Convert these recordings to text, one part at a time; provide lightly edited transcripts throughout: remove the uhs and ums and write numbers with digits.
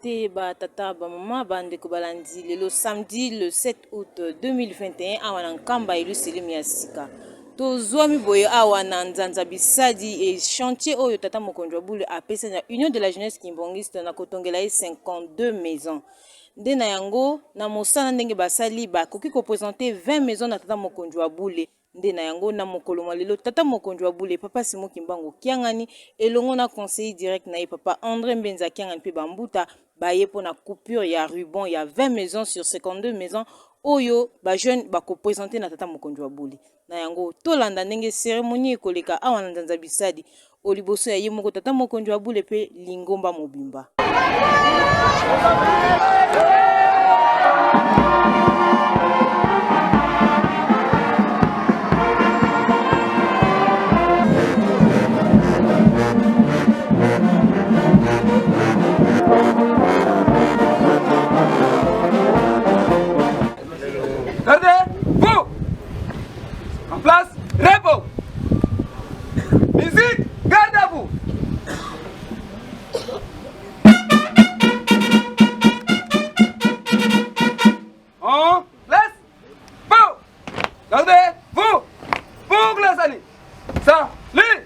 Mbote ba tata ba mama ba ndeko balandi lelo samedi le 7 août 2021 awa na Nkamba Yelusalemi ya sika tozwami boye awa na Nzanza Bisadi et chantier oyo tata mokonzi wa bule apesa na Union de la jeunesse kimbanguiste na kotongela ye 52 maisons nde na yango na mosala ndenge basali bakoki ko presenter 20 maisons na tata mokonzi wa bule. Nde na yango, na mokolo mwa lelo, tata mokonzi wa bule, Papa Simon Kimbangu Kiangani, elongo na conseiller direct na ye, Papa Andre Mbenza Kiangani mpe ba mbuta, baye mpo na coupure ya ruban ya 20 maisons sur 52 maisons oyo ba jeunes bako presenter na tata mokonzi wa bule. Na yango, tolanda ndenge ceremonie ekoleka awa na Nzanza Bisadi, o liboso ya ye moko tata mokonzi wa bule mpe lingomba mobimba. Gardez-vous En place, repos Musique, garde à vous En place, vous Gardez-vous Pour la salut Salut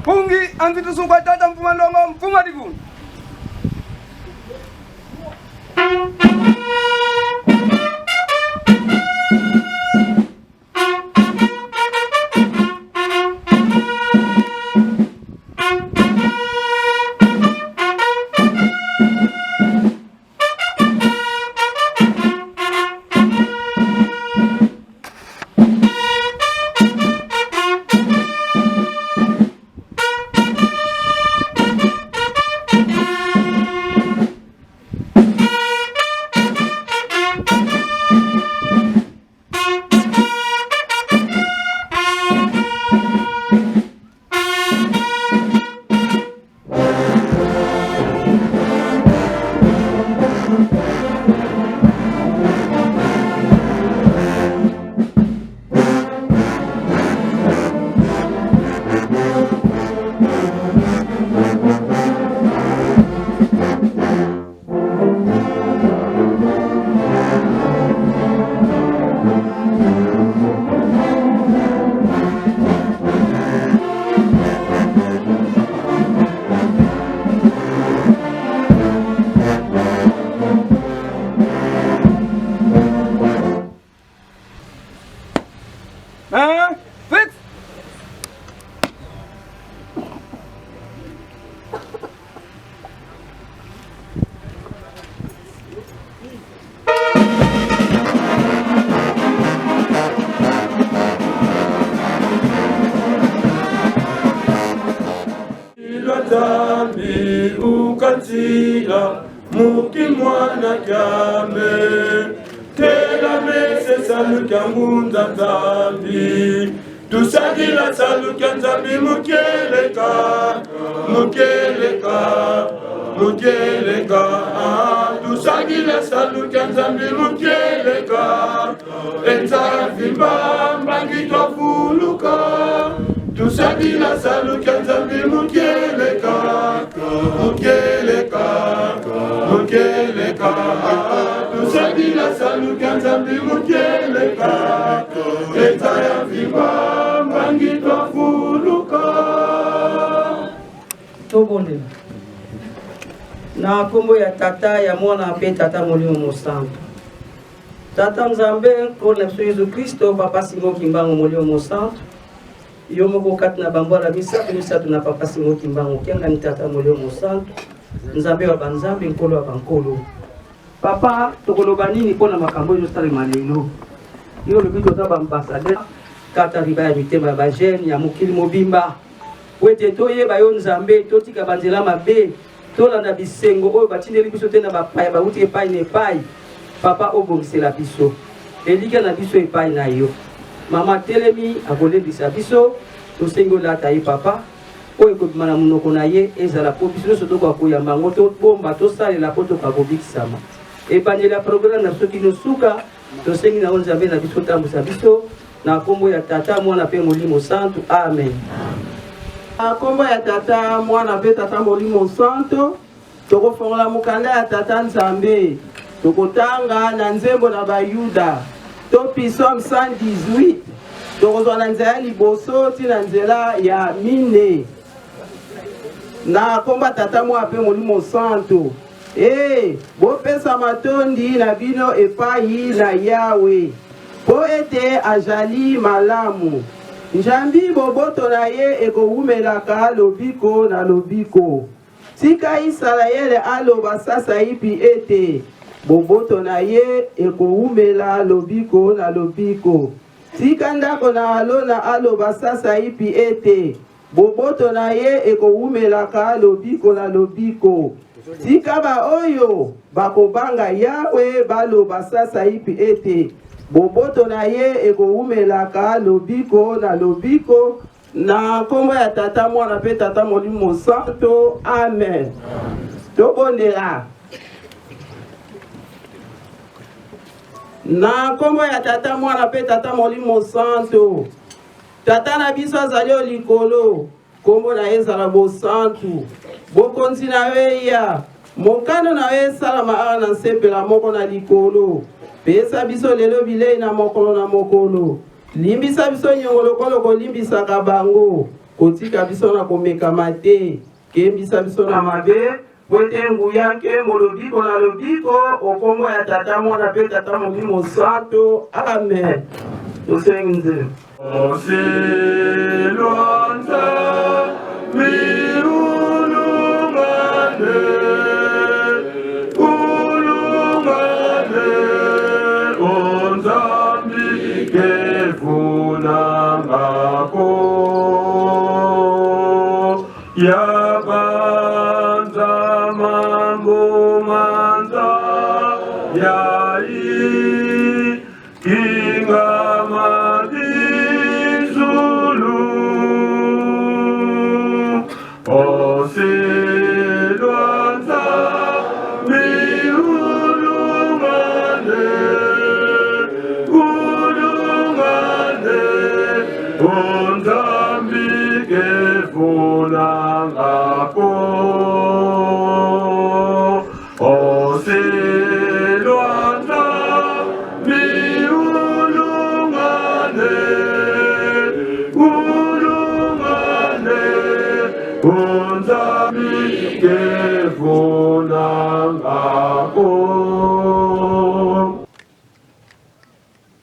Pungi anzitusungwa tata mfuma ndongo mfuma divunu Nzambi ukanzila muki mwana kyame tela mese salu kya ngunza Nzambi tusakila salu kya Nzambi mukeleka mukeleka mukeleka tusakila salu kya Nzambi mukeleka enza vimba mbangi twafuluka tusakila salu kya Nzambi mukeleka mukeleka mukeleka tusakila salu kya Nzambi mukeleka enza ya vimba mbangi twafuluka. Tobondela. Na nkombo ya Tata, ya Mwana mpe Tata Molimo Mosantu. Tata Nzambe, Nkolo na biso Yesu Kristo, Papa Simon Kimbangu Molimo Mosantu, yo moko kati na bambwala misato misato na Papa Simon Kimbangu Kiangani, Tata Molimo Mosantu, Nzambe wa banzambe, Nkolo wa bankolo. Papa, tokoloba nini mpo na makambo ezosalema lelo? Yo olobi toza ba ambassadeur, kata riba ya mitema ya ba jeune ya mokili mobimba, mpo ete toyeba yo Nzambe, totika banzela mabe, tolanda bisengo oyo batindeli biso te na bapaya bauti epai na epai. Papa, obongisela biso elikya na biso epai na yo. Mama atelemi akolendisa biso, tosengi olata ye papa, oyo ekobima na monoko na ye ezala mpo biso nyonso tokoka koyamba yango, tobomba, tosalela mpo tokoka kobikisama. Ebandeli ya programme na biso kino suka, tosengi na yo Nzambe na biso otambwisa biso na nkombo ya Tata, Mwana mpe Molimo Santu. Amen. Na nkombo ya Tata, Mwana mpe Tata Molimo Santu. Tokofongola mokanda ya Tata Nzambe, tokotanga na nzembo na Bayuda to Psaume 118, tokozwa na nzela ya liboso ti na nzela ya mine. Na komba Tata Mwana mpe Molimo Santo. Ee, bopesa matondi na bino epai na Yawe, mpo ete ajali malamu, njambi boboto na ye ekowumelaka lobiko na lobiko. Tika Yisalaele aloba sasaipi ete, Boboto na ye ekowumela lobiko na lobiko. Tika ndako na Alona aloba sasaipi ete, Boboto na ye ekowumelaka lobiko na lobiko. Tika baoyo bakobanga Yawe baloba sasaipi ete, Boboto na ye ekowumelaka lobiko na lobiko. Na nkombo ya Tata, Mwana mpe Tata Molimo Mosanto, amen. Tobondela. Na nkombo ya Tata, Mwana mpe Tata Molimo Mosanto. Tata na biso azali o likolo, nkombo na ye ezala bosantu, bokonzi na yo eya, mokano na yo esalama awa na nse mpela moko na likolo. Pesa biso lelo bilei na mokolo na mokolo. Limbisa biso nyongo lokola okolimbisaka bango. Kotika biso na komekama te, kembisa biso na mabe, po ete nguya, nkembo, lobiko na lobiko, o kombo ya Tata, Mwana mpe Tata Molimo Santo. Amen. Tosengi nzembo.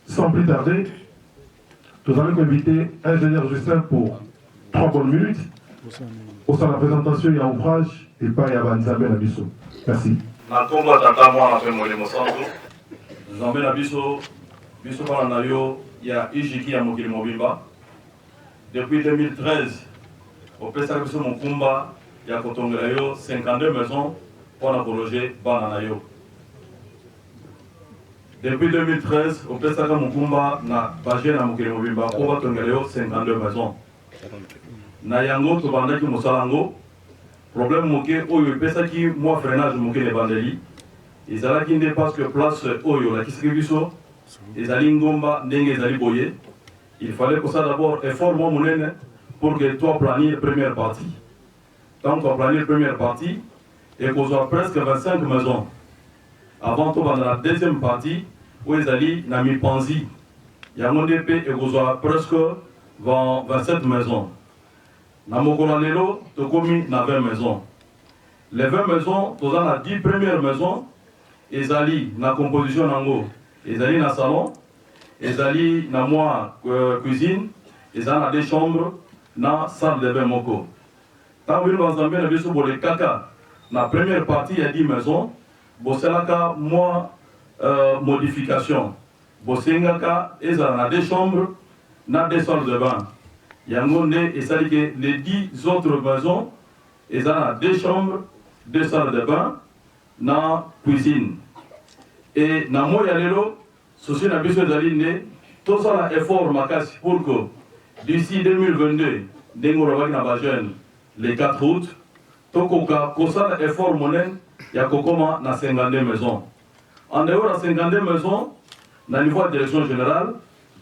Sans plus tarder, nous allons inviter ingénieur Justin pour trois bonnes minutes pour la présentation ya ouvrage epai ya banzambe na biso. Merci. Na nkombo ya Tata, Mwana mpe Molimo Santu, Nzambe na biso, biso bana na yo ya Ijiki ya mokili mobimba, depuis 2013 opesaki biso mokumba ya kotongela yo 52 maisons mpo na kologe bana na yo. Depuis 2013 opesaka mokumba na ba jeunes ya mokili mobimba mpo batongela yo 52 maisons. Na yango tobandaki mosala yango. Problème moke oyo epesaki mwa freinage moke na ebandeli ezalaki nde parce que place oyo olakisaki biso ezali ngomba ndenge ezali boye. Il fallait kosala d'abord effort mwa monene pour que toaplanir première partie. Ntango toaplanir première partie, ekozwa presque 25 maisons avant tobanda na deuxième partie oyo ezali na mipanzi, yango nde mpe ekozwa presque 27 maisons. Na mokolo ya lelo tokomi na 20 maisons. Les 20 maisons, toza na 10 premières maisons, ezali na composition nango, ezali na salon, ezali na mwa cuisine, ezali na deux chambres na salle de bain moko. Ntango bino banzambe na biso bolekaka na première partie ya 10 maisons, bosalaka mwa modification, bosengaka ezala na deux chambres na deux salles de bain. Yango nde esali ke les 10 autres maisons eza na deux chambres, deux salles de bain na cuisine. Et na moi ya lelo, souci na biso ezali nde tosala effort makasi pour que d'ici 2022, ndenge olobaki na ba jeunes le 4 août, tokoka kosala effort monene ya kokoma na 52 maisons. En dehors ya 52 maisons, na niveau ya direction générale,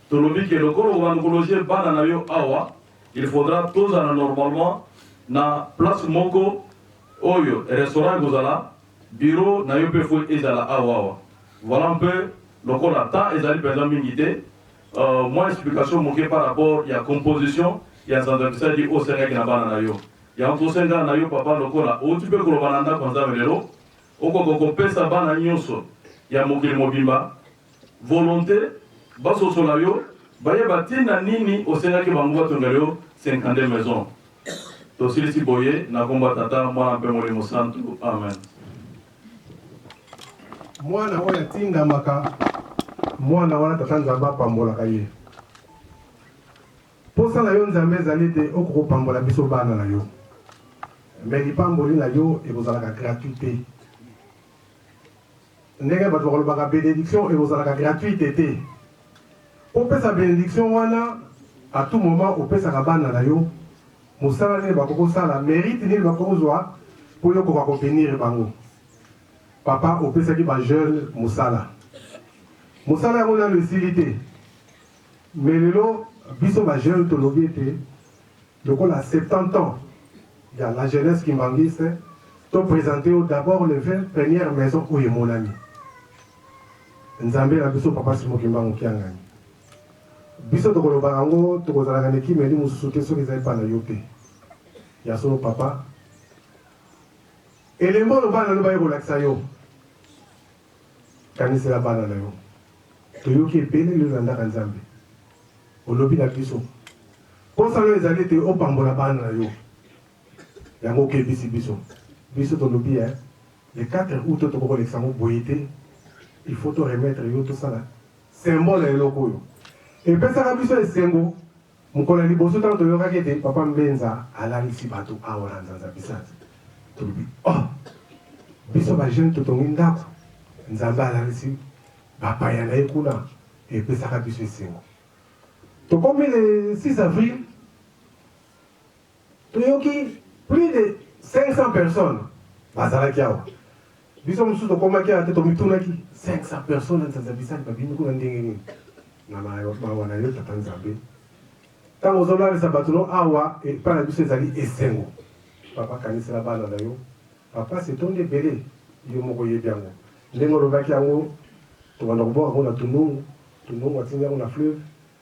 tolobi ke lokola obanda kologer bana na yo awa, il faudra tozala normalement na place moko. Oyo restaurant ekozala, bureau na yo mpe faut ezala awa awa. Voilà un peu, lokola temps ezali mpenza mingi te, mwa explication moke par rapport ya composition ya Nzanza Bisadi oyo osengaki na bana na yo. Yango tosenga na yo papa, lokola outi mpe koloba na ndako ya Nzambe lelo, okoka kopesa bana nyonso ya mokili mobimba volonte basosola yo, bayeba ntina nini osengaki bango batongela yo 52 maisons. Tosilisi boye na nkombo ya Tata, Mwana mpe Molimo Santu. Amen. Mwana oyo atindamaka, mwana wana Tata Nzambe apambolaka ye. Posa na yo Nzambe ezali ete okoka kopambola biso bana na yo. Mais lipamboli na yo ekozalaka gratuit te. Ndenge bato bakolobaka benediction ekozalaka gratuite te. Opesa benediction wana à tout moment opesaka bana na yo mosala nini bakoki kosala, merite nini bakoki kozwa mpo yo okoka ko benir bango. Papa opesaki ba jeunes mosala. Mosala yango nanu esili te. Mais lelo biso ba jeunes tolobi ete lokola 70 ans ya la jeunesse kimbanguiste, to presenter yo d'abord les 20 premières maisons oyo emonani. Nzambe na biso Papa Simon Kimbangu Kiangani, biso tokolobaka yango, tokozalaka na ekimeli mosusu te soki ezali epai na yo te. Ya solo Papa, elembo oyo bana na yo baye kolakisa yo, kanisela bana na yo. Toyoki ebele lelo na ndako ya Nzambe, olobi na biso posa na yo ezali ete opambola bana na yo, yango okebisi biso. Biso tolobi eh, le 4 août tokoki kolekisa yango boye te, il faut to remettre yo, tosala symbole ya eloko oyo epesaka biso esengo. Mokolo ya liboso ntango toyokaki ete Papa Mbenza alalisi bato awa na Nzanza Bisati, tolobi oh, biso ba jeunes totongi ndako, Nzambe alalisi bapaya na ye kuna, epesaka biso esengo. Tokomi le 6 avril, toyoki plus de 500 personnes bazalaki awa. Biso mosusu tokomaki awa te, tomitunaki 500 personnes na Nzanza Bisali babimi kuna ndenge nini? Na mawa na yo Tata Nzambe, ntango ozolalisa bato no awa epai na biso ezali esengo. Papa, kanisela bana na yo. Papa, etondi ebele, yo moko oyebi yango. Ndenge olobaki yango, tobanda kobwaka yango na Tundungu, Tundungu atindi yango na fleuve,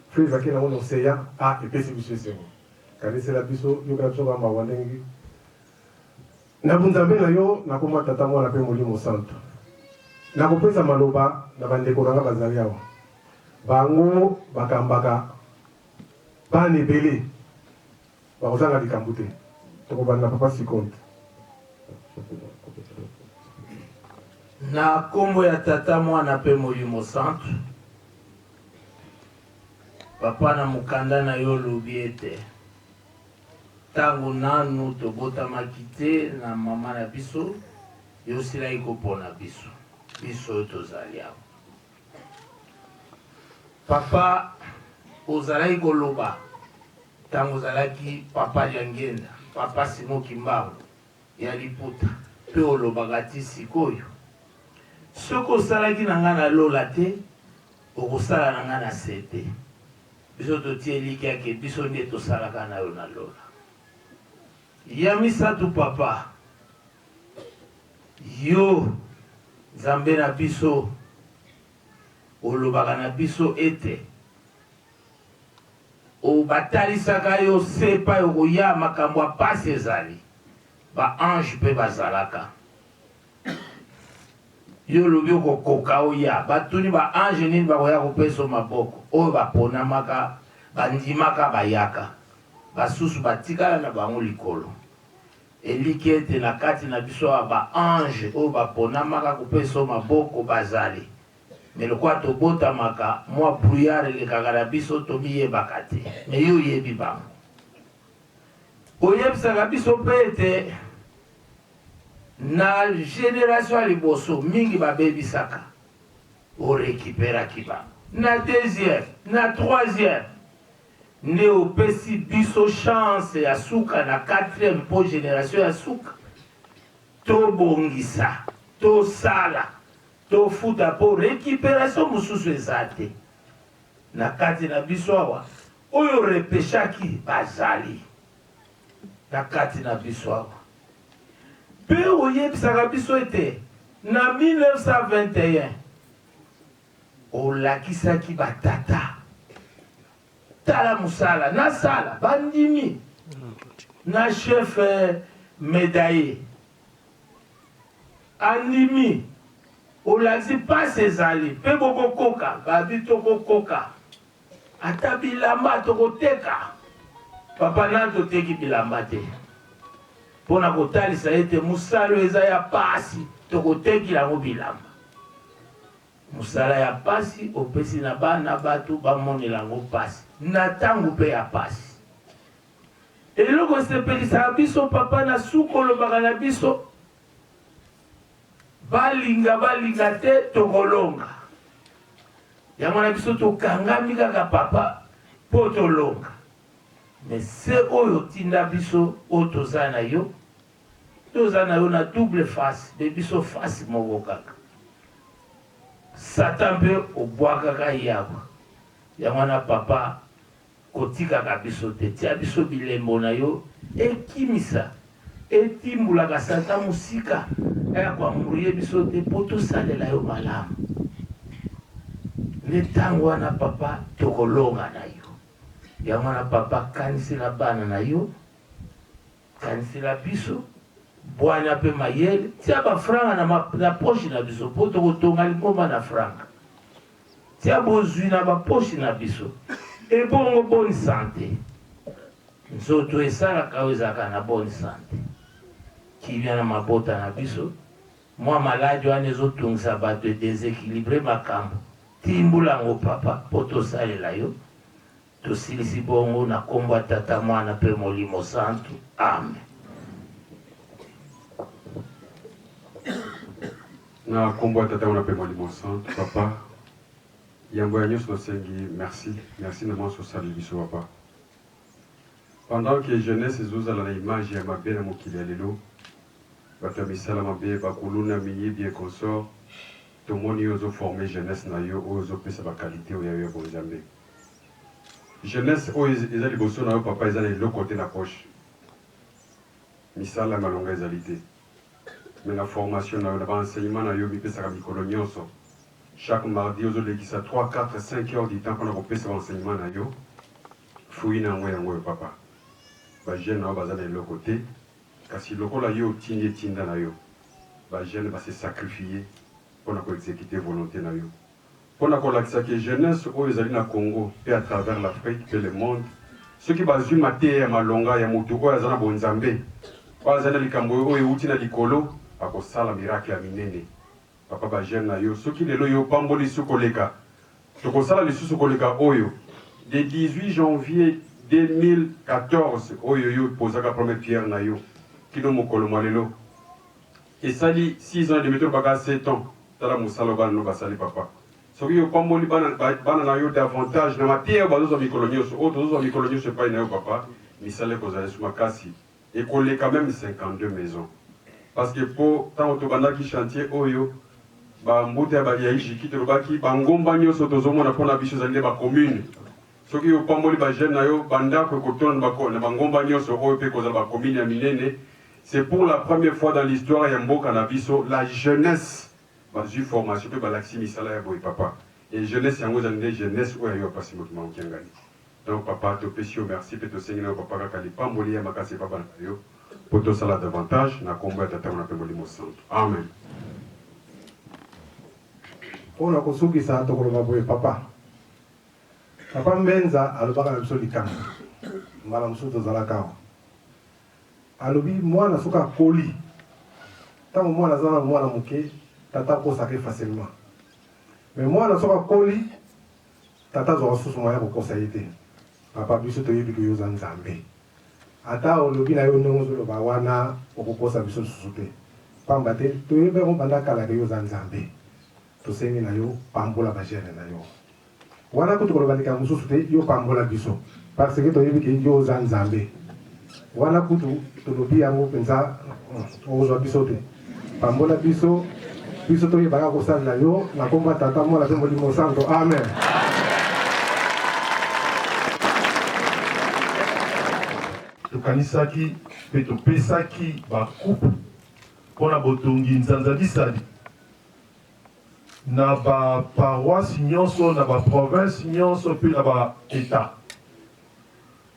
fleuve akei nango na océan, ah epesi biso esengo. Kanisela biso, yokela biso kaka mawa ndenge na bunzambe na yo, na kombo ya Tata, Mwana pe Molimo Santu. Nakopesa maloba na bandeko na nga bazali awa. Bango bakambaka bana ebele, bakozanga likambo te. Tokobanda na Papa Sikonte. Na kombo ya Tata, Mwana pe Molimo Santu, Papa na mokanda na yo olobi ete tango nanu tobotamaki te na mama na biso, yo osilaki kopona biso, biso oyo tozali awa. Papa, ozalaki koloba tango ozalaki Papa Diangienda, Papa Simon Kimbangu ya liputa, pe olobaka ti sikoyo, soki osalaki na nga na lola te, okosala na nga na se te. Biso totie elikya ke biso nde tosalaka na yo na lola. Ya misatu papa, yo Nzambe na biso olobaka na biso ete obatalisaka yo se epai okoya makambo ya pasi ezali, ba anges pe bazalaka. Yo olobi okokoka oya, batuni ba anges nini bakoya kopesa yo maboko? Oyo baponamaka, bandimaka bayaka, basusu batikala na bango likolo. Elikya ete na kati na biso awa ba anges oyo baponamaka kopesa yo maboko bazali. Mais lokola tobotamaka, mua brouillard elekaka na biso, tomiyebaka te. Mais yo oyebi bango. Oyebisaka biso mpe ete na generation ya liboso mingi babebisaka, o recuperaki bango. Na deuxième, na troisième nde opesi biso chance ya suka na quatrième mpo generation ya suka tobongisa, tosala, tofuta mpo recuperation mosusu eza te. Na kati na biso awa oyo repechaki bazali na kati na biso awa. Mpe oyebisaka biso ete na 1921 olakisaki batata, tala mosala nasala, bandimi na chef medaille andimi, olakisi pasi ezali mpe bokokoka, babi tokokoka. Ata bilamba tokoteka. Papa nanu toteki bilamba te pona kotalisa ete mosala oyo eza ya pasi tokotekila yango bilamba. Mosala ya pasi opesi na bana batu bamonela yango pasi na tango pe ya pasi. Eloko esepelisaka biso papa na suka olobaka na biso balinga balinga te tokolonga. Yango wana biso tokangami kaka papa po tolonga mais se oyo otinda biso oyo toza na yo toza na yo na double face mais biso face moko kaka satan mpe obwakaka ye awa yango wana papa Kotikaka biso te, tia biso bilembo na yo ekimisa, etimbulaka Satan mosika aya ko embrouiller biso te po tosalela yo malamu. Nde tango wana papa tokolonga na yo. Yango wana papa kanisela bana na yo, kanisela biso, bwanya pe mayele, tia ba franga na, na poche na biso po tokotonga lingomba na franga. Tia bozwi na ba poche na biso. Ebongo bonne sante? Nzoto esalaka oyo ezalaka na bonne sante. Kimia na mabota na biso. Mwa maladi wana ezo tungisa batu e desequilibre makambo. Timbula yango papa po tosalela yo. Tosilisi bongo na kombo ya Tata, Mwana pe Molimo Santu. Amen. Na kombo ya Tata, Mwana pe Molimo Santu, Papa, yambo ya nionso nasengi merci, merci na manso osali biso Papa. Pendant que jeunesse ezozala na image ya mabe na mokili ya lelo, bato ya misala mabe, ba kuluna, miyibi et consorts, tomoni yo ozo former jeunesse na yo oyo ozopesa ba qualites oyo ya yo ya bonzambe. Jeunesse oyo eza liboso na yo papa eza na eloko te na poche. Misala ya malonga ezali te. Mais na formation na yo, na ba enseignements na yo omipesaka mikolo nionso. Chaque mardi ozo lekisa 3, 4, 5 heures du temps pona kopesa ba enseignements na yo. Fruit na yango yango oyo papa. Ba jeunes na yo baza na eloko te, kasi lokola yo otindi etinda na yo, ba jeunes ba se sacrifier pona ko executer volonte na yo. Pona kolakisa que jeunesse oyo ezali na Congo pe à travers l'Afrique pe le monde, soki bazui mateya ya malonga ya mutu oyo aza na bonzambe, oyo azali na likambo oyo ewuti na likolo, akosala miracle ya minene. Papa ba jeunes na yo soki lelo yo opamboli lisusu koleka, tokosala lisusu koleka oyo de 18 janvier 2014 oyo yo opozaka première pierre na yo kino mokolo mwa lelo. Esali 6 ans et demi toloba kaka 7 ans tala musala oyo bana no basali papa soki yo opamboli bana bana na yo davantage na mateya oyo bazozwa mikolo nioso oyo tozozwa mikolo nioso epai na yo papa misala ekozala lisusu makasi ekoleka meme 52 maisons parce que po tango tobandaki chantier oyo ba mbuta ya ba ya ijiki tolobaki ba ngomba nioso tozomona pona biso ezali nde ba commune soki opamboli ba jeune na yo ba ndako ekotonda na ba ngomba nioso oyo pe ekozala ba commune ya minene C'est pour la première fois dans l'histoire ya mboka na biso la jeunesse bazui formation pe balakisi misala ya boye papa et jeunesse yango ezali nde jeunesse oyo ya yo pasi moto Mao Kiangani donc papa topesi yo merci pe tosengi na yo papa kaka lipamboli ya makasi epa bana na yo po tosala davantage na kombo ya tata mwana pe molimo santu amen. Mpo na kosukisa, tokoloba boye, Papa, Papa Mbenza alobaka na biso likambo, mbala mosusu tozalaka awa. Alobi mwana soki akoli, tango mwana aza nanu mwana moke, tata akosaka ye facilement. Mais mwana soki akoli, tata azwaka susu moyen ya kokosa ye te. Papa biso toyebi ke yo oza Nzambe. Ata olobi na yo ndenge ozoloba wana okokosa biso lisusu te. Pamba te toyebi yango banda kala ke yo oza Nzambe. Tosengi na yo pambola ba jeunes na yo. Wana kutu koloba likambo mosusu te, yo pambola biso parce que toyebi ke yo oza Nzambe. Wana kutu tolobi yango penza okozwa biso te. Pambola biso, biso toyeba kaka kosalela yo na kombo ya Tata, Mwana pe Molimo Santo. Amen. Tokanisaki mpe topesaki ba coupes. mpo na botongi Nzanza Bisali na ba paroisses nyonso, na ba provinces nyonso mpe na ba Etats.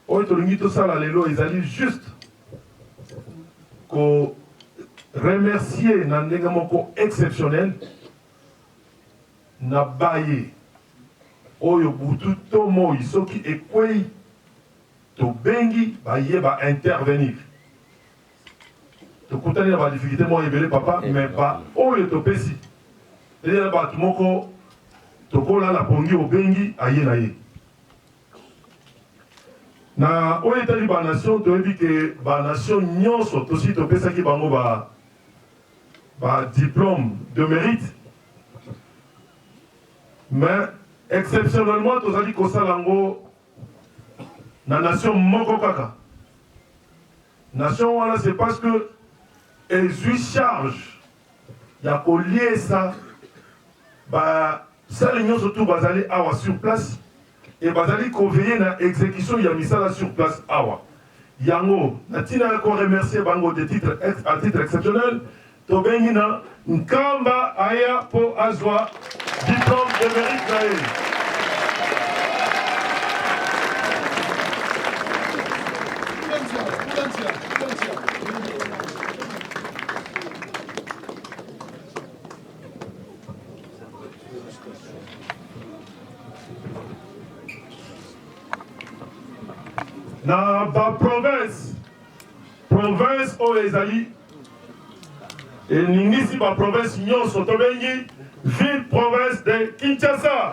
Oyo tolingi tosala lelo ezali juste ko remercier na ndenge moko exceptionnel na baye oyo butu to moyi soki ekweyi tobengi baye ba intervenir. Tokutani na ba difficultes moko ebele papa, mais ba oyo topesi eza na bato moko tokolala pongi obengi aye na ye. Na oyo etali ba nation, toyebi ke ba nation nyonso tosi topesaki bango ba ba diplome de mérite, mais exceptionnellement tozali kosala yango na nation moko kaka. Nation wana c'est parce que ezui charge ya koliesa ba sali nyonso tout bazali awa sur place et bazali ko veiller na execution ya misala sur place awa. Yango na tina ya ko remercier bango de titre à titre exceptionnel, tobengi na Nkamba aya po azwa diplome de mérite na ye. Na ba province, province oyo ezali eningisi ba province nyonso tobengi ville province de Kinshasa.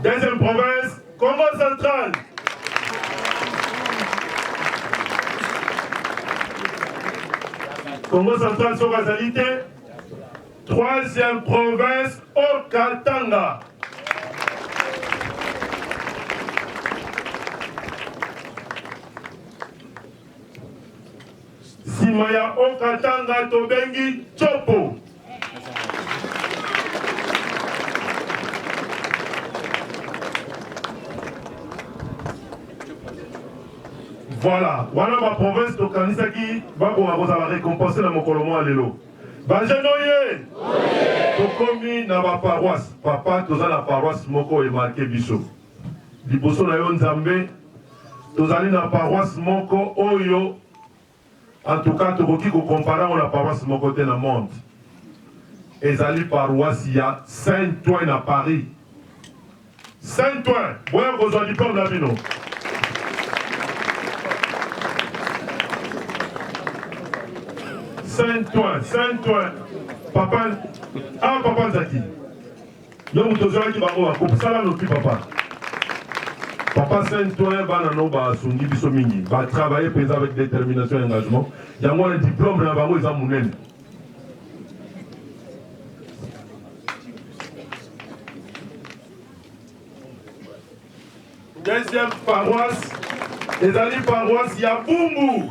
Deuxième province, Congo central. Congo central soki azali te. Troisième province, Haut-Katanga. Sima ya Haut-Katanga tobengi Tshopo. Voilà, wana ba province tokanisaki bakoka kozala récompense na mokolo mwa lelo. Ba jeune oye! Tokomi na ba paroisse. Papa, toza na paroisse moko emarke biso. Liboso na yo Nzambe, tozali na paroisse moko oyo en tout cas tokoki ko comparer yango na paroisse moko te na monde. Ezali paroisse ya Saint-Ouen na Paris. Saint-Ouen, boya kozwa diplome na bino. Saint-Ouen, Saint-Ouen. Papa, ah papa Nzaki. Yo moto ozwaki bango ba coupe, sala noki papa. Papa Saint-Ouen bana no basungi biso mingi, ba travailler penza avec détermination et engagement. Yango wana diplôme na bango eza munene. Deuxième paroisse ezali paroisse ya Bumbu.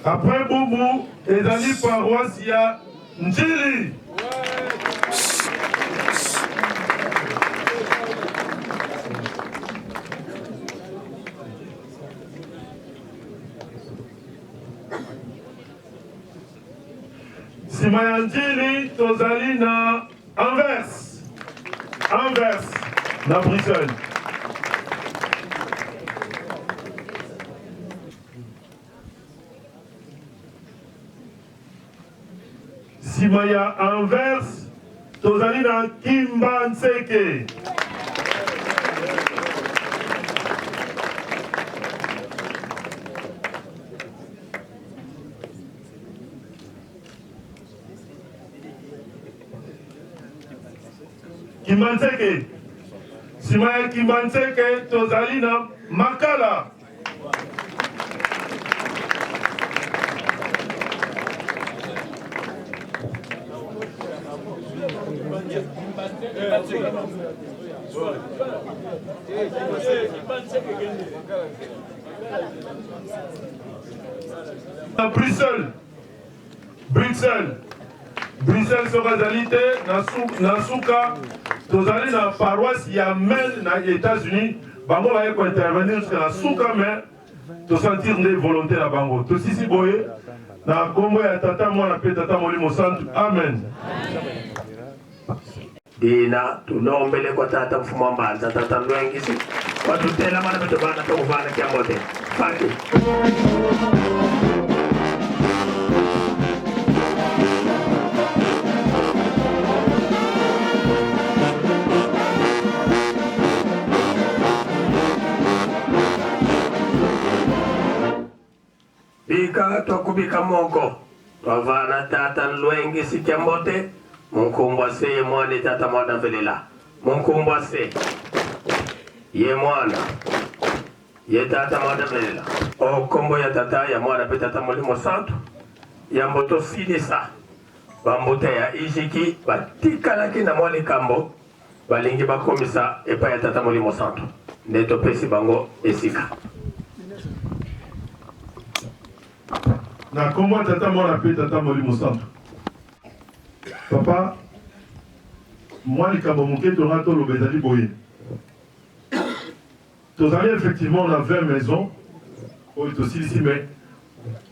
Après Bumbu ezali paroisse ya Ndjili. Sima ya Ndjili tozali na Anvers. Anvers na Bruxelles. Sima ya Anvers, tozali na Kimbanseke. Kimbanseke. Sima ya Kimbanseke, tozali na Makala. Bruxelles, Bruxelles, Bruxelles soki azali te na suka tozali na paroisse ya Maine na États-Unis bango baye kointervenir jusqu'à na suka mais tosentir nde volonté na bango tosisi boye na nkombo ya tata mwana mpe tata molimo santu amen Dina tulombele kwa tata mfumu wa mbanza tata lwengisi watutela mana beto bana tokuvana kyambote fati Bika twakubika moko twavana tata nlwengi sikia mbote munkumbwa se ye mwana tata mwana velela munkumbwa se ye mwana ye tata mwana velela o kombo ya tata ya mwana pe tata molimo santu yambo tosilisa bambuta ya ijiki batikalaki na mwa likambo balingi bakomisa epai ya Tata Molimo Santu, nde topesi bango esika. Na kombo ya Tata, Mwana mpe Tata Molimo Santu. Papa, mwa likambo moke tonga toloba ezali boye. Tozali effectivement na 20 maisons oyo tosilisi mais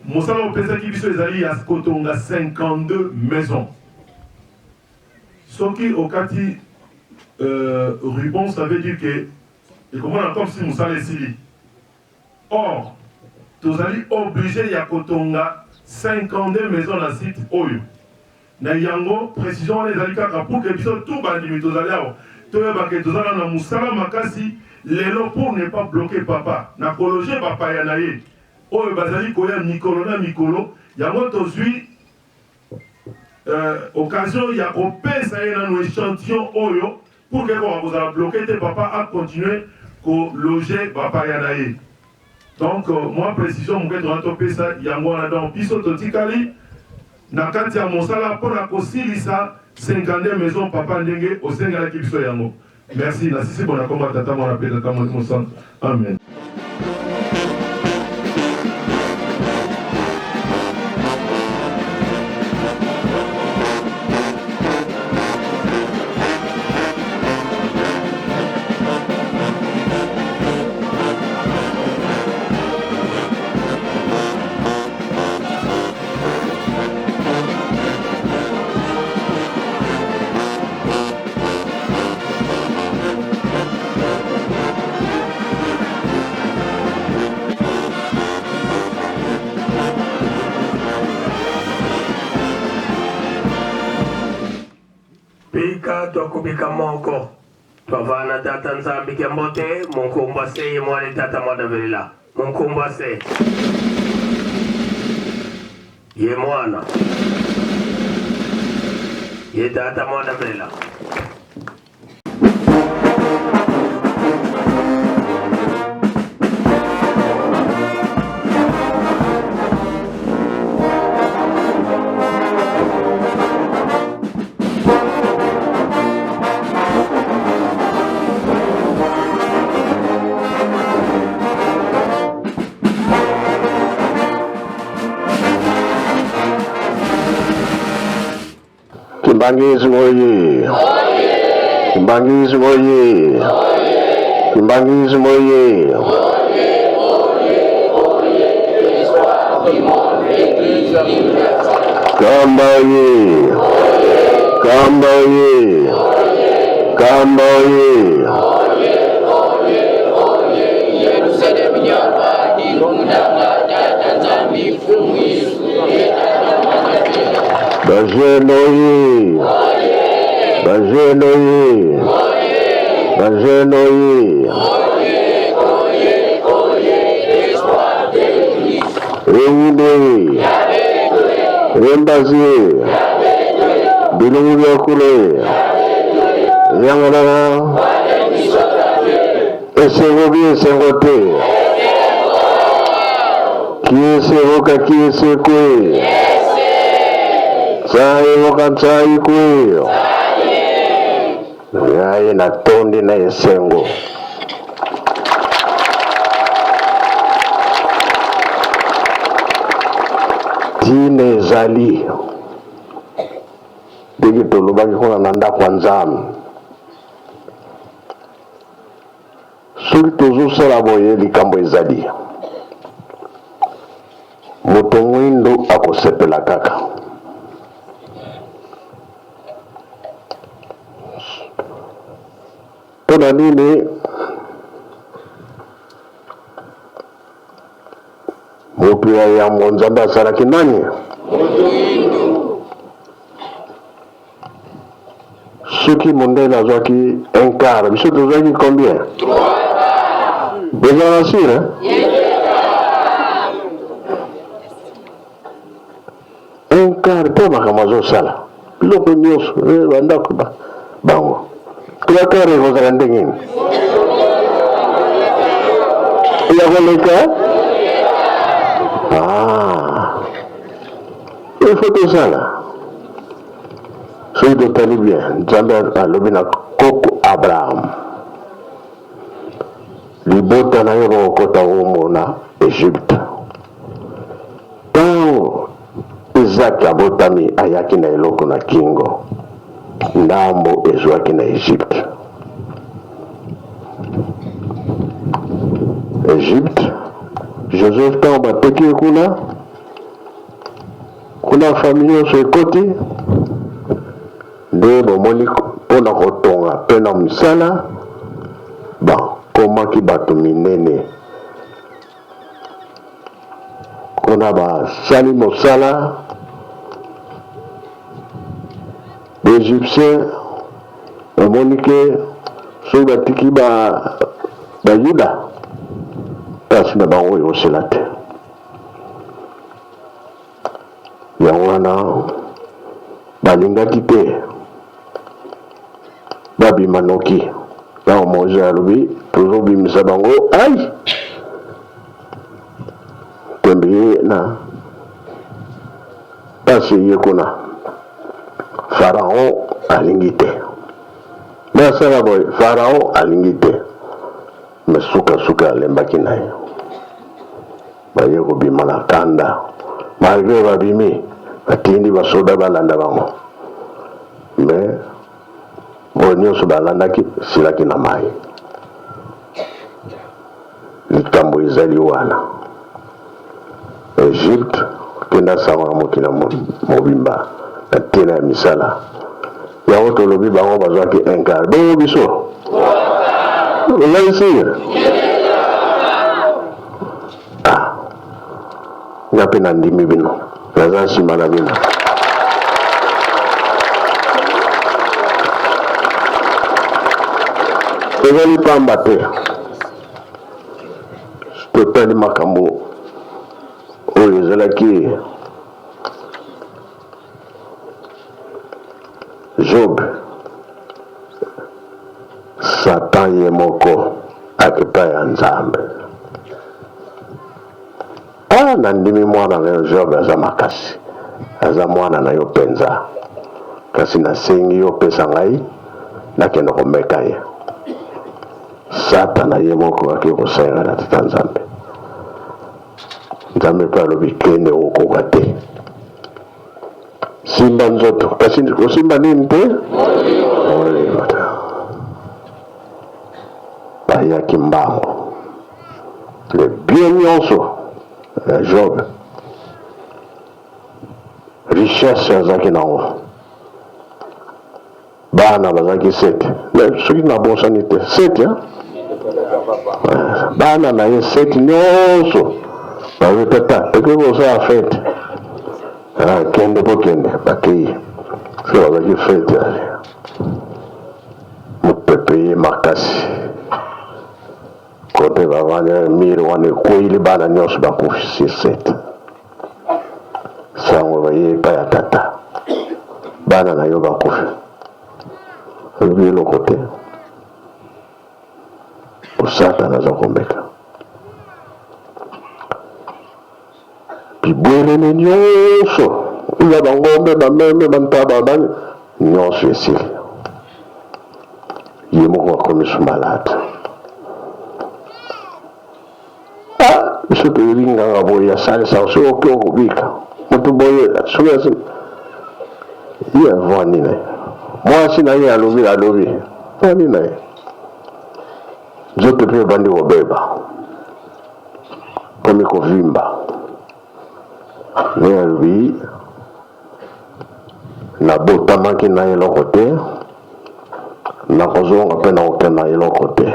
mosala opesaki biso ezali ya kotonga 52 maisons. Soki okati euh, ruban ça veut dire que ekomona comme si mosala esili. Or tozali oblige ya kotonga 52 maisons na site oyo. Na yango precision wana ezali kaka pour que biso tout bandimi tozali awa toyeba ke toza na mosala makasi lelo pour ne pas bloquer papa na kologe bapaya na ye oyo bazali koya mikolo na mikolo. Yango tozwi euh, occasion ya kopesa ye nanu echantillon oyo pour que ekoka kozala bloqué te, papa a continuer kologe bapaya na ye. Donc euh, mwa précision moke tona topesa yango wana. Donc biso totikali na kati ya mosala mpo na kosilisa 52 maison papa ndenge osengelaki biso yango. Merci na sisi bona komba tata mwana mpe tata molimo santu amen. Bika twakubika moko twavana tata nzambi ke mbote munkumbwa se ye mwana tata mwana velela munkumbwa se ye mwana ye tata mwana velela. Kimbanguisme oye! Kimbanguisme oye! Kimbanguisme oye! Kamba oye! Kamba oye! Kamba oye! Bajene oye! Bajene oye! Bajene oye! Ewude! Wembazi! Bilungu bya kule! Yangalala! Esengo bi esengo te! Kiese voka kiese kwe! Tsaye voka tsayi kwe! Ngai natondi na esengo. Ntina ezali ndenge tolobaki kuna na ndako ya Nzambe, soki tozosala boye likambo ezali moto mwindo akosepela kaka. Mpo na nini moto ya yambo Nzambe asalaki nani? Soki mondele azwaki un quart, biso tozwaki combien? Bozala sur hein? Un quart te makambo azosala biloko nyonso eh, bandako bango trois quart ekozala ndenge nini ya koleka ah. Il faut tosala soki totali bien nzambe alobi na koko abraham libota na yo bakokota wombo na egypte Ntango Izaki abotami, ayaki na eloko na kingo, ndambo ezwaki na Egypte. Egypte, Joseph ntango bateki ye kuna, kuna famille nyonso ekoti nde bomoni mpo na kotonga mpe na mosala bakomaki bato minene. Kuna basali mosala ba Egyptiens bamoni ke soki batiki ba bayuda mpasi na bango ekosila te. Yango wana balingaki te babima noki. Ntango Moise alobi tozobimisa bango, ai tembe ye na mpasi eye kuna. Farao alingi te me asala boye, Farao alingi te me sukasuka alembaki na ye. Baye kobima na kanda malgre babimi batindi basoda balanda bango mais oyo nyonso balandaki silaki na mai. Likambo ezali wana Egypte kenda sango na mokili mobimba na ntina ya misala yango tolobi bango bazwaki un quart bongo biso ozali sire Ah, nga mpe nandimi bino, naza nsima na bino. Ezali pamba te totali makambo oyo ezalaki Job, Satan ye moko epai ya Nzambe. Ah, nandimi mwana na yo Job aza makasi, aza mwana na yo mpenza, kasi nasengi yo opesa ngai nakende komeka ye. Satana ye moko ake kosenga na Tata Nzambe. Nzambe mpe alobi kende, okoka te. Simba nzoto kasi kosimba nini te? Molimo te. Bayaki mbangu le bien nyonso ya Job, richesse azalaki nango, bana bazalaki sete, soki nabosani te sete, bana na ye sete nyonso bazo tata tokoki kosala fete, kende po kende, bakei soki bazalaki fete mopepe ye makasi kote bavandi mire wana ekweyili bana nyonso bakufi sur sete. Sango baye epai ya tata, bana na yo bakufi, alobi eloko te, po Satana aza komeka bibwelele nyonso ya bangombe, bameme, bantaba, bani nyonso esili. Ye moko akomi su malade. Ah, biso toyebi nganga boye asalisaka soki oke okobika moto boye soki asi ye avandi na ye mwasi na ye alobi alobi vandi na ye nzoto mpe ebandi kobeba komi kovimba ye alobi Nabotamaki na eloko te, nakozonga mpe nakokende na eloko te.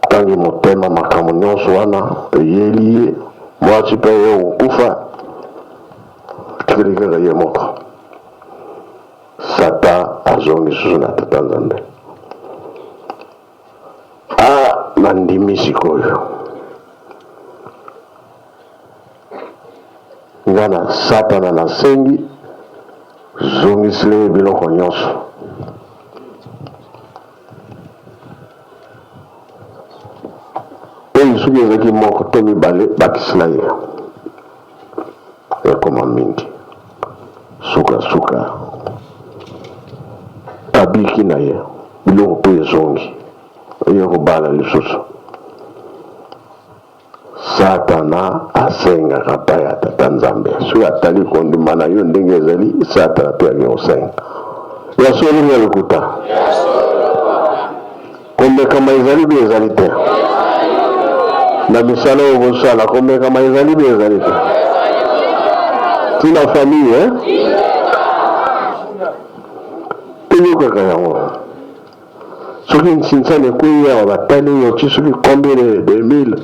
Kangi motema makambo nyonso wana eyeli ye, mwasi mpe ye okufa, atikali kaka ye moko. Satan azongi susu na Tata Nzambe. Ah, nandimi sikoyo. Nga na Satana nasengi, zongisela ye biloko nyonso. Oyo soki ezalaki moko to mibale, bakisela ye. Ekoma mingi. Sukasuka abiki na ye, biloko mpe ezongi, eye kobala lisusu. Satana asengaka epai ya Tata Nzambe. Soki atali kondima na yo ndenge ezali, Satana mpe alingi kosenga. Ya solo ya lokuta? Komekama ezali bi ezali te? Na misala oyo bosala, komekama ezali bi ezali te? Tina famille, eh? Toyokaka yango. Soki nsinsani ekwei awa batali yo ti soki combien de, de mille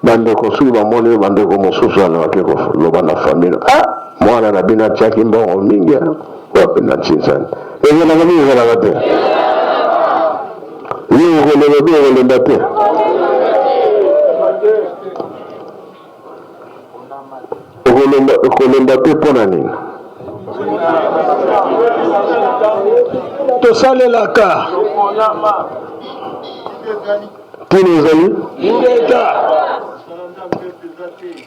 bandeko soki bamoni yo bandeko mosusu wana bake koloba na famille ah mwana na bino atiaki mbongo mingi wapi na nsinsani ezalaka mingi ezalaka te yo okolemba bi okolemba te Okolemba te mpo na nini? Tosalelaka. Ntina ezali?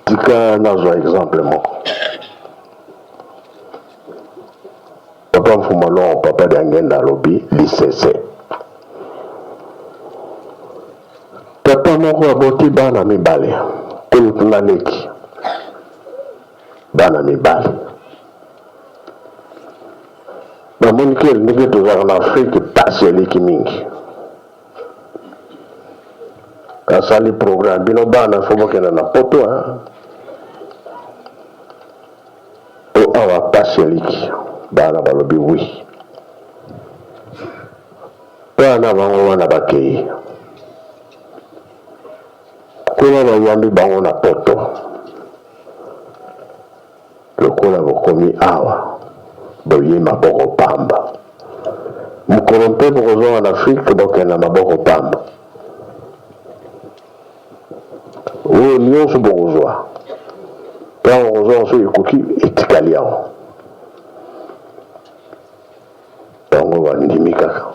Tika nazwa exemple moko. Papa Mfuma Longo, Papa Diangenda alobi lisese. Tata moko aboti bana mibale, kulutu na leki, bana mibali. Bamoni ke ndenge tozalaka na Afrike pasi eleki mingi. Asali programme, bino bana fo bokenda na poto hein. Po awa pasi eleki. Bana balobi oui. Bana bango wana bakei kuna bayambi bango na poto lokola bokomi awa boye maboko pamba mokolo mpe bokozonga na Afrike bokenda maboko pamba oyo nyonso bokozwa ntango kozonga soki ekoki etikali yango Bango bandimi kaka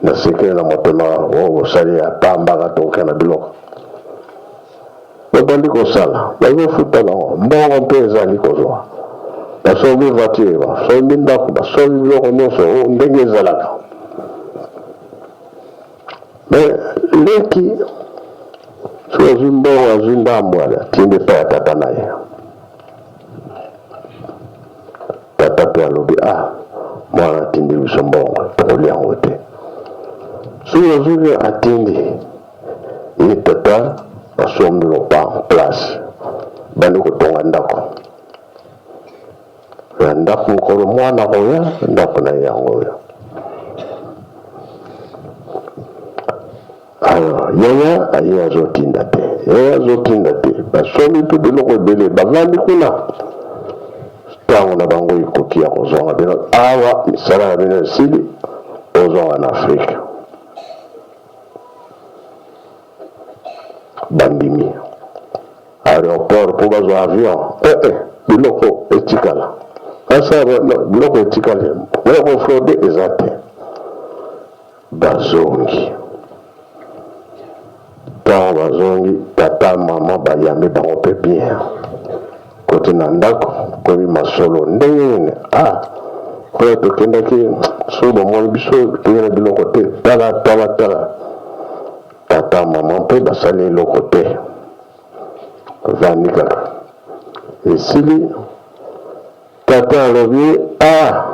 na sekele na motema oyo bosali ya pamba kaka tokoke na biloko babandi kosala bazofuta bango mbongo mpe ezali kozwa basombi voiture basombi ndako basombi biloko nyonso oyo ndenge ezalaka me leki soki azwi mbongo azwi ndambo atindi epai ya tata na ye Tata pe alobi ah mwana atindi biso mbongo tokolia yango te. Soki azwi atindi ye tata asombi lopango place bandi kotonga ndako ya ndako mokolo mwana koya ndako na ye yango oyo. Alors yaya aye azotinda te, yaya azotinda te, basombi mpe biloko ebele, bavandi kuna ntango na bango ekoki ya kozonga bino awa, misala na bino esili, ozonga na Afrika. Bandimi aéroport mpo bazwa avion eh, eh, biloko etikala asa biloko etikali, biloko fraude eza te. Bazongi. Tango bazongi, tata mama bayambi bango pe bien. Koti na ndako. Komi masolo ndenge nini? Ah, oyo tokendaki soki bomoni biso toye na biloko te, tala tala tala. Tata mama mpe basali eloko te, vandi kaka esili. Tata alobi ah,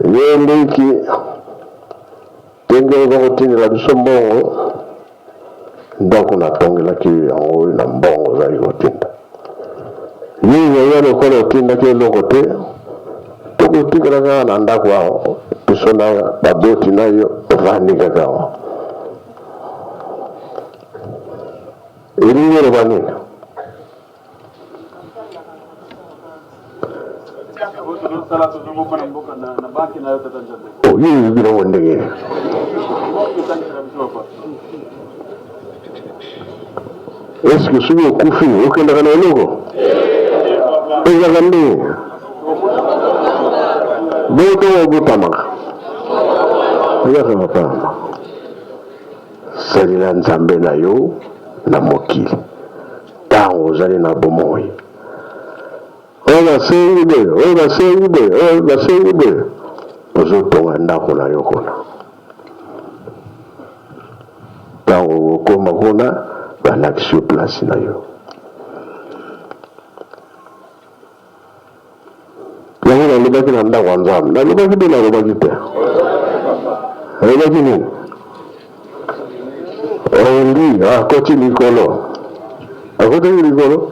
yo leki ndenge oza kotindela biso mbongo, ndako natongelaki yo yango oyo na mbongo ozali kotinda. Yo yaya lokola otindaki eloko te, tokotikala kaka na ndako awa, biso na baboti na yo ovandi kaka awa. Elingi oloba nini? Oyo oyebi nango ndenge nini? Eske soki okufi okendaka na eloko? Ezalaka ndenge bongo ntango obotamaka ezaka mapamba. Salela Nzambe na yo na mokili ntango ozali na bomoi. Oyo basengi boye, oyo basengi boye, oyo basengi boye, ozotonga ndako na yo kuna. Ntango okokoma kuna, balakisi yo place na yo. Yango nalobaki na ndako ya Nzambe, nalobaki mpe nalobaki te. Nalobaki nini? Ondi akoti likolo, akotaki likolo,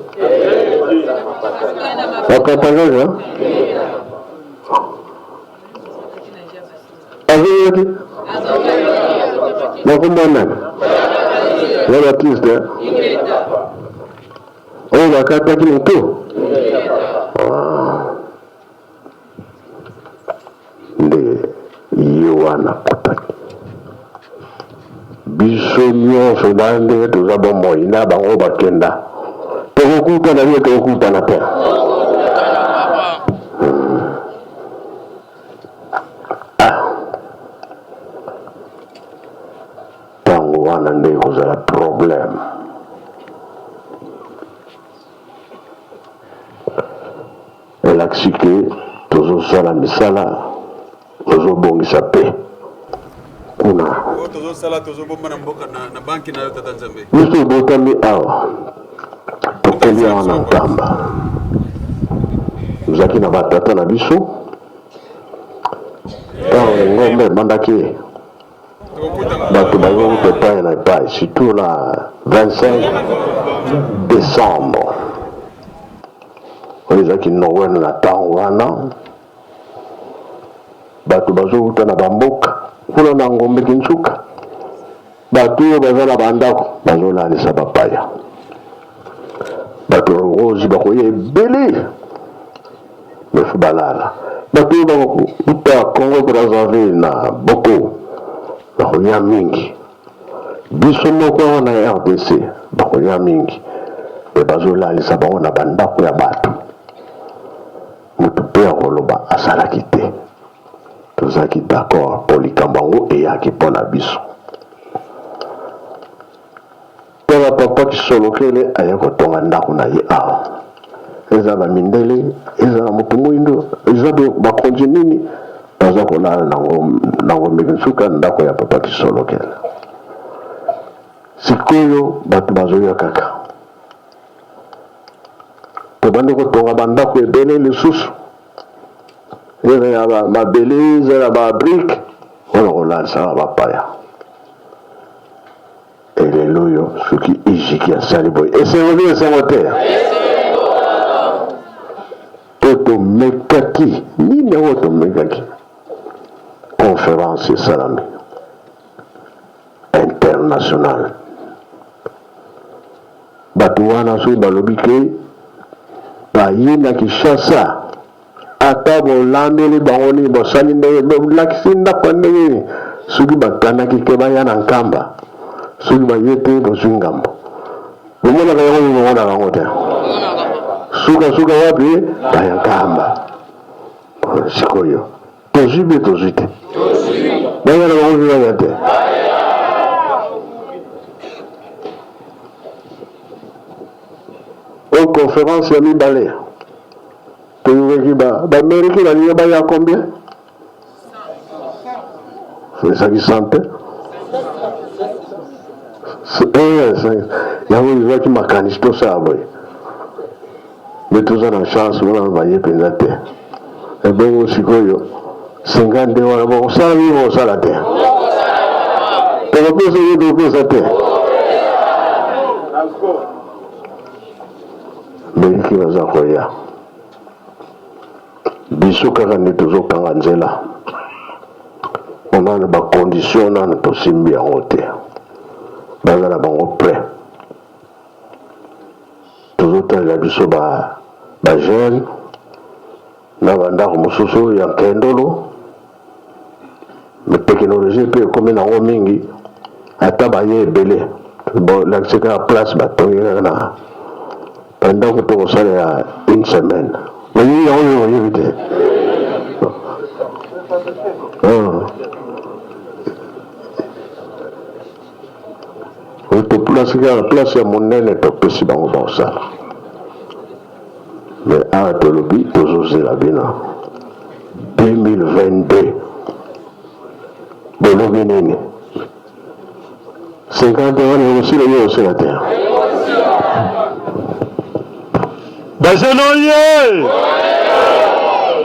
akata kaka azongaki na kombo nani? Ya Baptiste oyo bakataki moto ah. Nde ye wana akotaki. Biso nyonso na ndenge toza bomoi na bango bakenda, tokokutana bino, tokokutana te. Ah. Ntango wana nde ekozala problème. Elakisi ke tozosala misala, tozobongisa pe kuna. Oyo tozosala tozobomba na mboka na, na banki na yo tata Nzambe. Biso tobotami awa, tokoli awa na Nkamba, tozalaki na batata na biso ntango lingomba ebandaki bato bazouta epai na epai, surtout na 25 décembre oyo ezalaki Noël. Na ntango wana bato bazouta na bamboka kuna na Ngombe Kinsuka, bato oyo baza na bandako bazolalisa bapaya, bato ya Rozi bakoya ebele mefu balala, bato oyo bakouta Congo Brazzaville na Boko bakoya mingi, biso moko awa na RDC bakoya mingi, mpe bazolalisa bango na bandako ya bato. Moto mpe akoloba asalaki te. Tozalaki d'accord mpo likambo yango eyaki mpo na biso. Tala papa Kisolokele aye kotonga ndako na ye awa. Eza ba mindele, eza na moto moindo, eza bakonzi nini baza kolala na Ngombe Kinsuka, ndako ya papa Kisolokele. Sikoyo bato bazoya kaka. Tobandi kotonga bandako ebele lisusu, eza ya mabele, eza ya ba brique mpona kolalisaka bapaya. Elelo oyo soki Ijiki asali boye, esengo te esengo te? Po tomekaki nini yango? Tomekaki conférence esalami international. Bato wana soki balobi ke baye na Kinshasa, ata bolambeli bango nini, bosali ndenge, bolakisi ndako ya ndenge nini, soki bakanaki ke baya na Nkamba, soki baye te, bozwi ngambo. Bomonaka yango, bomonaka yango te? Sukasuka wapi? Baya Nkamba. Sikoyo tozwi mpe tozwi te, baya na bango mpe baya te. Oyo conférence ya mibale. Toyokaki ba b'Amerique balingi baya combien? Ezalaki 100 te. Yango ezwaki makanisi tosala boye. Mais toza na chance wana baye mpenza te. Ebongo sikoyo 52 wana bokosala nini bokosala te? Tokopesa ye tokopesa te. Beliki baza koya biso kaka nde tozokanga nzela onano bacondition nano tosimbi yango te baza na bango prêt tozotalela biso ba bajeune na bandako mosusu ya nkendolo me teknologie mpe ekomi nango mingi ata baye ebele bolakisi kaka place batongi kaka na bandako tokosala ya une semaine oyebi yango oyo oyebi te ah. Toplasi kaka place ya monene topesi bango bakosala me awa tolobi tozozela bino 2022 bolobi nini 50 wana ekosila yo osila te Bajenoye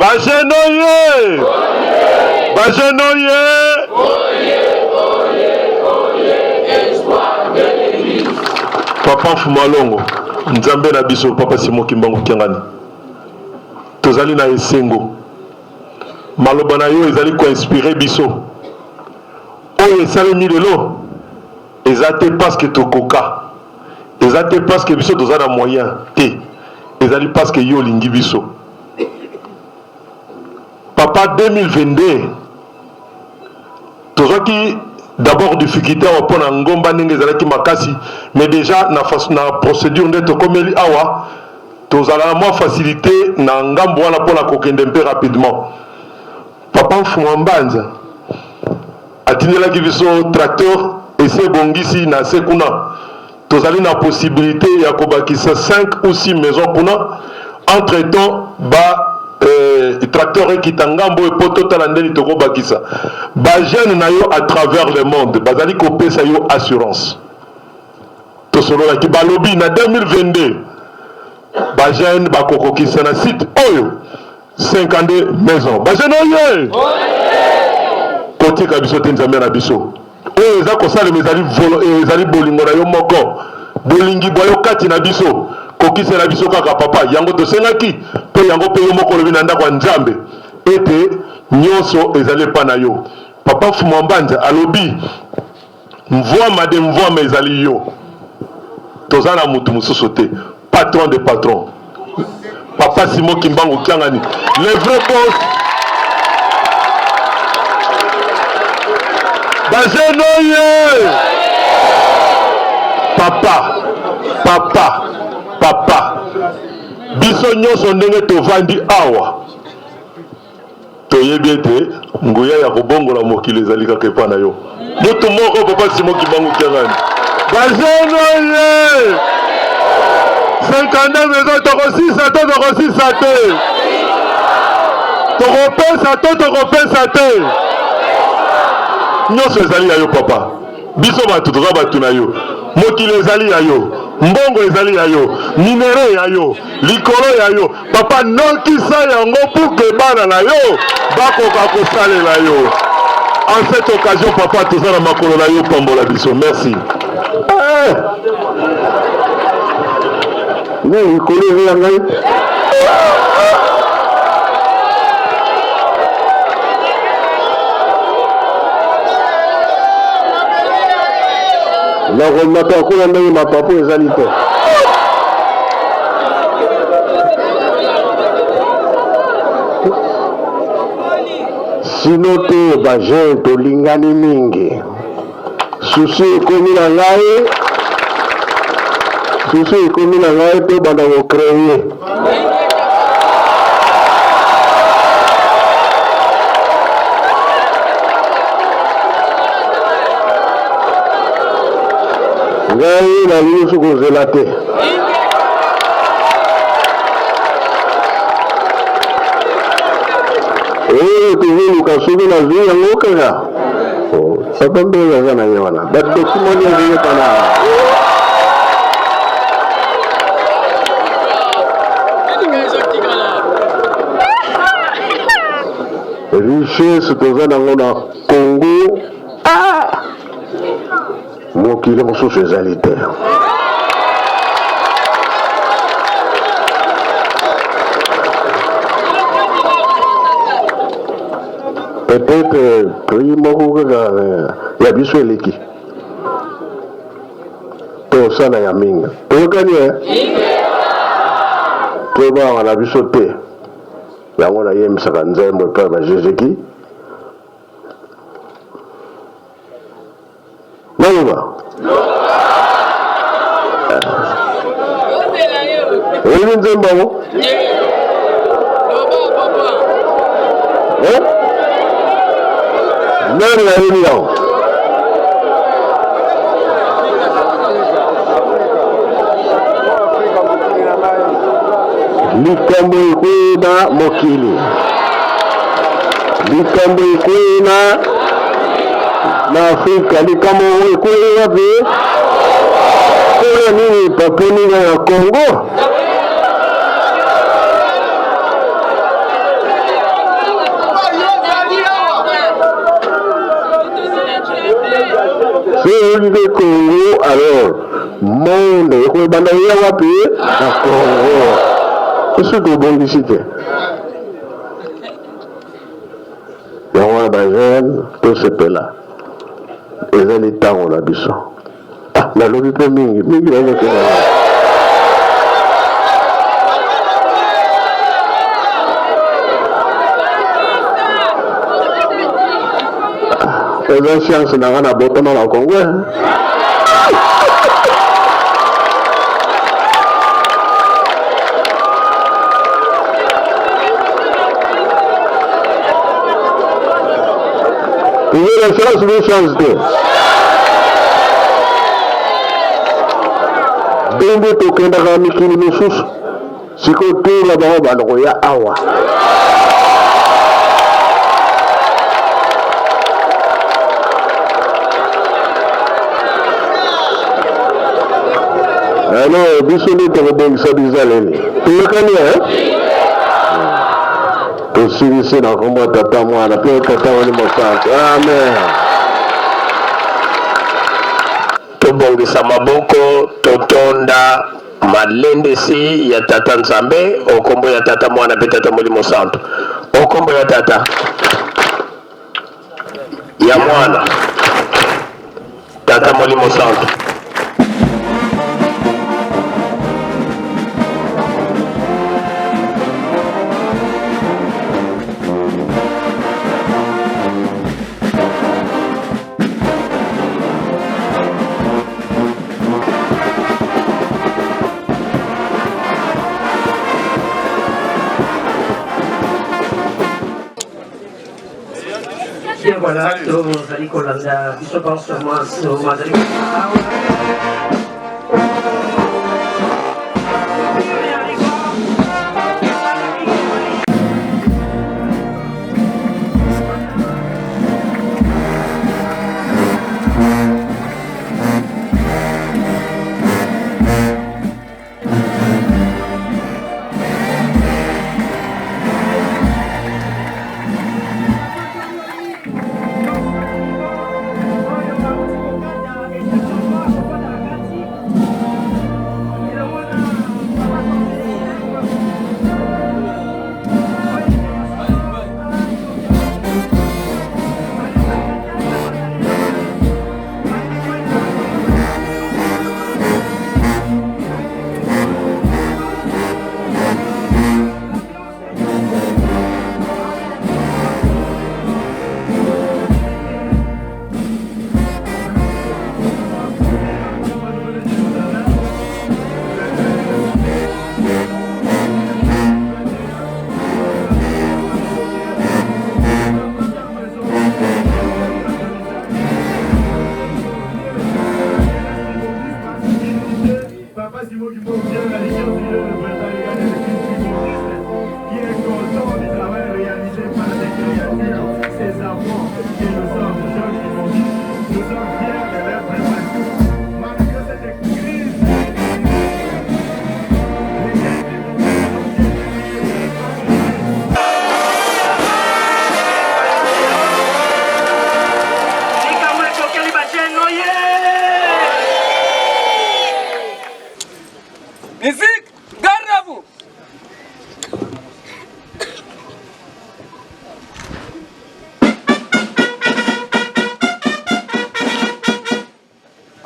Bajenoye Bajenoye Papa Fumalongo Nzambe na biso Papa Simon Kimbangu Kiangani tozali na esengo maloba na yo ezali koinspire biso oyo esalemi lelo eza te parce que tokoka Eza te parce que biso toza na moyen te, ezali parce que yo olingi biso. Papa 2022 tozwaki d'abord difficulté awa mpo na ngomba ndenge ezalaki makasi mais déjà na, na procédure nde tokomeli awa tozala na mwa facilité na ngambo wana mpo na kokende mpe rapidement. Papa Mfumua Mbanza atindelaki biso tracteur esi ebongisi na se kuna tozali na possibilite ya kobakisa 5 ou 6 maisons kuna entre temps ba eh, tracteur ekita ngambo oyo mpo totala ndeni tokobakisa ba jeune na yo à travers le monde bazali kopesa yo assurance tosololaki balobi na 2022 ba jeune bakokokisa na site oyo 52 maison ba jeune oye kotika biso te nzambe na biso oyo eza kosalema ezali volo eh, ezali bolingo na yo moko bolingi bwa yo kati na biso kokisela biso kaka papa yango tosengaki mpe yango mpe yo moko olobi na ndako ya nzambe ete nyonso ezali epa na yo papa mfumu mbanza alobi mvwama de mvwama ezali yo toza na mutu mosusu te patron de patron papa Simon Kimbangu Kiangani le vrai boss bajeune oye papa papa papa biso nyonso ndenge tovandi awa Toyebi ete nguya ya kobongola mokili ezali kaka epai na yo. Mutu moko Papa Simon Kimbangu Kiangani. Bajeune oye! 52 maison tokosisa to tokosisa te? Tokopesa to tokopesa te? Nyonso ezali ya yo papa. Biso bato toza bato na yo. Mokili ezali ya yo. Mbongo ezali ya yo. Minere ya yo. Likolo ya yo. Papa nokisa yango pour que bana na yo bakoka kosalela yo. En cette occasion papa toza na makolo na yo pambola biso. Merci. Eh! Ngai likolo eza ya ngai. Nakomata kuna ndenge mapapu ezali te. Sino te ba jeune tolingani mingi. Susi ekomi na ngai, susi ekomi na ngai tobanda ko créer. Ngai nalingi su kozela te. Oyo tozoluka soki nazwi yango kaka. Oh, papa Mbele aza na ye wana. Ba document nyonso eyebana. Richesse toza nango na Congo. Ah! Mokili mosusu ezali te. Peut-être pays moko kaka eh, ya biso eleki tosala ya mingi toyokani e tobanga na biso te yango nayembisaka nzembo epai ya bajejeki Naloba. Oyebi nzembo yango? Eh? Nani ayebi yango? Likambo ekwei na mokili. Likambo ekwei na na Afrika. Likambo ekwei wapi? Mpona nini paponi na Congo? Soki oyoki Congo alors monde ekobanda koya wapi? Na Congo. Soki tobongisi te yango wana bajeune tosepela, ezali ntango na biso. Ah, nalobi mpe mingi mingi nazokenda. Eza chance na nga na botama na Congo. Eza na chance ni chance te. Ndenge tokendaka mikili misusu sikoyo tour na bango banda koya awa. Alors biso nde tokobongisa bizaleli. Toyokani eh? Tosilisi na nkombo ya Tata, Mwana mpe Tata Molimo Santu. Amen. Tobongisa maboko, totonda malendisi ya Tata Nzambe o nkombo ya Tata, Mwana mpe Tata Molimo Santu. O nkombo ya Tata, ya Mwana, Tata Molimo Santu. Bien voilà, tozali kolanda biso banso mwanso mazali awa.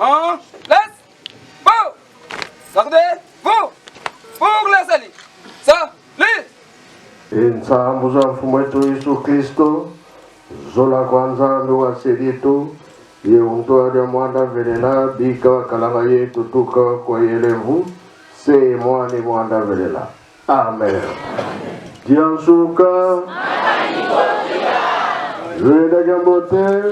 En place. Bon. Gardez-vous. Pour la salut. Salut. Insambu za Mfumu wetu Yesu Kristo, zola kwa Nzambi wa selitu, ye untoa mwanda velela bika wakalanga yetu tuka kwa yelevu se mwani mwanda velela. Amen. Diansuka. Zweda jambote.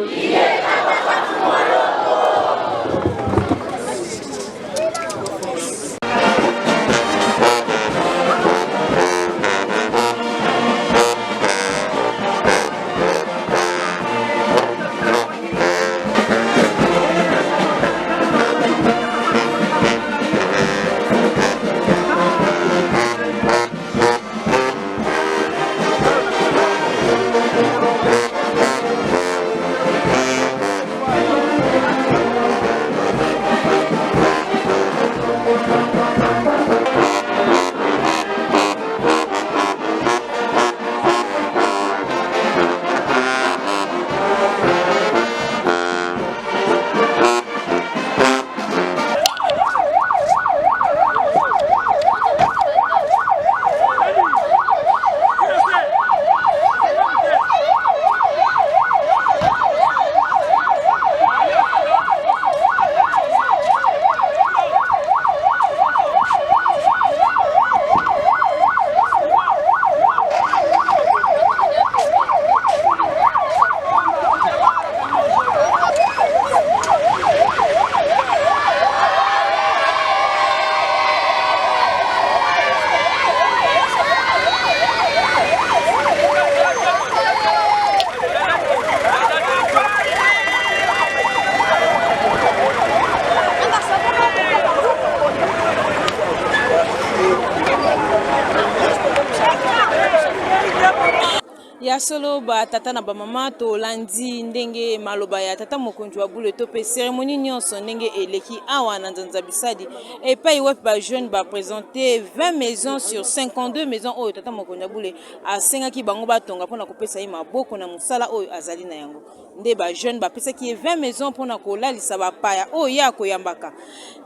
Ya solo ba tata na ba mama tolandi ndenge maloba ya tata mokonzi wa bule to pe cérémonie nyonso ndenge eleki awa na Nzanza Bisadi epai wapi ba jeune ba présenter 20 maisons sur 52 maisons oyo tata mokonzi wa bule asengaki bango batonga mpona kopesa ye maboko na mosala oyo azali na yango. Nde ba jeune bapesaki ye 20 maisons mpona kolalisa bapaya oyo ye akoyambaka.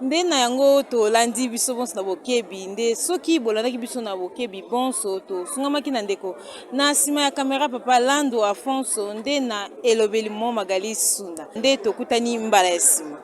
Nde na yango tolandi biso bonso na bokebi. Nde soki bolandaki biso na bokebi bonso, tosungamaki na ndeko na nsima ya kamera papa Lando Afonso, nde na elobeli mo Magali Sunda. Nde tokutani mbala ya nsima.